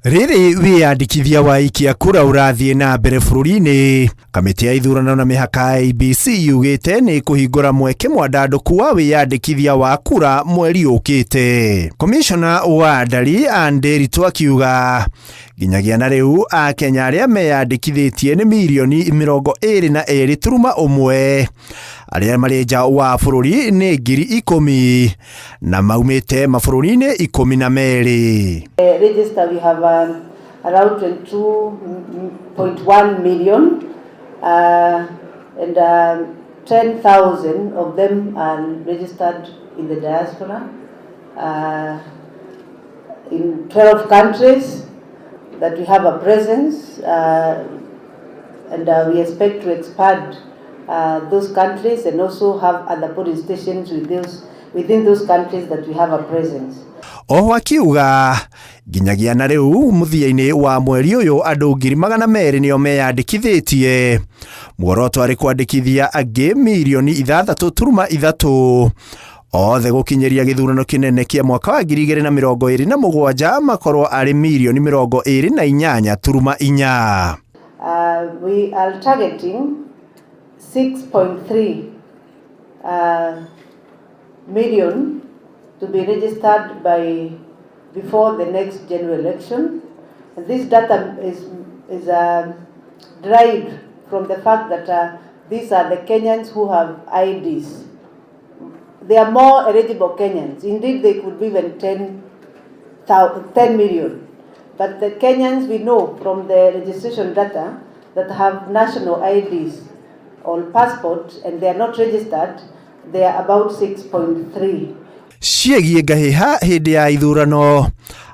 Rĩrĩ wĩyandĩkithia wa aikia kura ũrathiĩ na mbere bũrũri-inĩ, kamĩtĩ ya ithurano na mĩhaka IEBC yugĩte nĩ ĩkũhingũra mweke mwandandũku wa wĩyandĩkithia wa kura mweri ũkĩte. Komishona wa ndari Ann Nderitu akiuga nginyagia na rĩu Akenya arĩa meyandĩkithĩtie nĩ mirioni 22.1, arĩa marĩ nja wa bũrũri nĩ 10,000 na maumĩte mabũrũri-inĩ 12. Register we have around 22.1 million and 10,000 of them are registered in the diaspora in 12 countries that we have a presence, and we expect to expand those countries and also have other polling stations within those countries that we have a presence. Oho akiuga nginyagia na rĩu mũthia-inĩ wa mweri ũyũ andũ 200,000 nĩo meyandĩkithĩtie, muoroto arĩ kwandĩkithia angĩ mirioni 6.3 othe gũkinyĩria gĩthurano kĩnene kĩa mwaka wa 2027 makorwo arĩ mirioni 28.4. We are targeting 6.3 million to be registered by before the next general election. And this data is derived from the fact that these are the Kenyans who have IDs. There are more eligible Kenyans. Indeed, they could be even 10 million. But the Kenyans we know from the registration data that have national IDs or passport and they are not registered, they are about 6.3. Ciĩgiĩ ngahĩha hĩndĩ ya ithurano,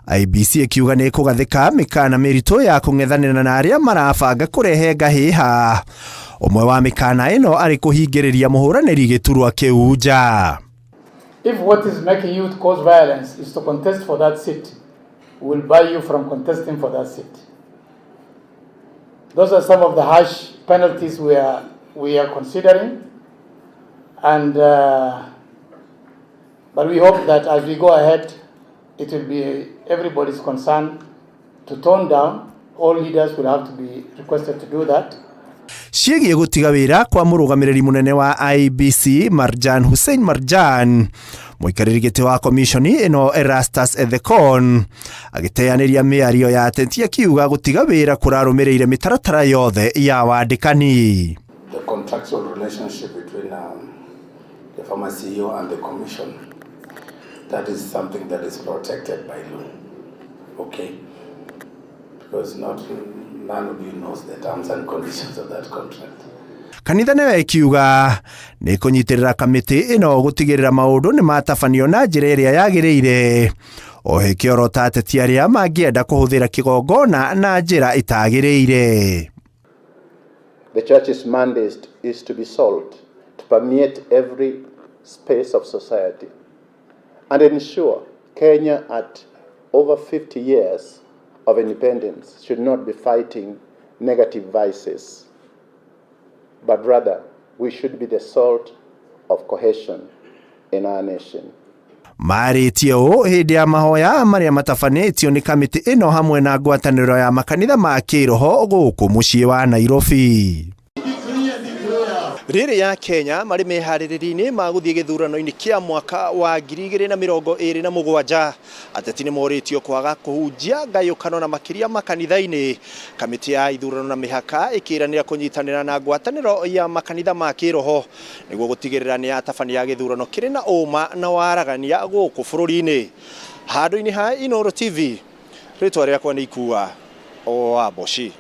IEBC ĩkiuga nĩ ĩkũgathĩka mĩkana mĩritũ ya kũng'ethanĩra na arĩa marabanga kũrehe ngahĩha, ũmwe wa mĩkana ĩno arĩ kũhingĩrĩria mũhũranĩri gĩturwa kĩu nja. If what is making you cause violence is to contest for that seat, we will bar you from contesting for that seat. Those are some of the harsh penalties we are considering. And, but we hope that as we go ahead, it will be everybody's concern to tone down. All leaders will have to be requested to do that. Ciĩgiĩ gũtiga wĩra kwa mũrũgamĩrĩri mũnene wa IEBC Marjan Hussein Marjan, mũikarĩri gĩtĩ wa komishoni ĩno Erastus Ethekon agĩteanĩria mĩario ya ateti akiuga gũtiga wĩra kũrarũmĩrĩire mĩtaratara yothe ya wandĩkani. The contractual relationship between the former CEO and the commission, that is something that is protected by law. Okay? Because not none of you knows the terms and conditions of that contract. Kanitha nayo ĩkiuga nĩ kũnyitĩrĩra kamĩtĩ ĩno gũtigĩrĩra maũndũ nĩ matabanio na njĩra ĩrĩa yagĩrĩire, o ĩkĩorota ateti arĩa mangĩenda kũhũthĩra kĩgongona na njĩra ĩtagĩrĩire. The church's mandate is to be salt, to permeate every space of society and ensure Kenya at over 50 years of independence should not be fighting negative vices, but rather we should be the salt of cohesion in our nation. Marĩtie ũũ hĩndĩ ya mahoya marĩa matabanĩtio nĩ kamĩtĩ ĩno hamwe na ngwatanĩro ya makanitha ma kĩroho gũkũ mũciĩ wa Nairobi. Rĩrĩ ya Kenya marĩ meharĩrĩria-inĩ ma gũthiĩ gĩthurano-inĩ kĩa mwaka wa 2027, ateti nĩ morĩtio kwaga kũhunjia ngayũkano na makĩria makanitha-inĩ. Kamĩtĩ ya ithurano na mĩhaka ĩkĩranĩra kũnyitanĩra na ngwatanĩro ya makanitha ma kĩroho nĩguo gũtigĩrĩra nĩ yatabania gĩthurano kĩrĩ na ũma na waragania gũkũ bũrũri-inĩ. Handũ-inĩ ha Inooro TV, rĩtwa rĩakwa nĩ Ikua wa Mboci.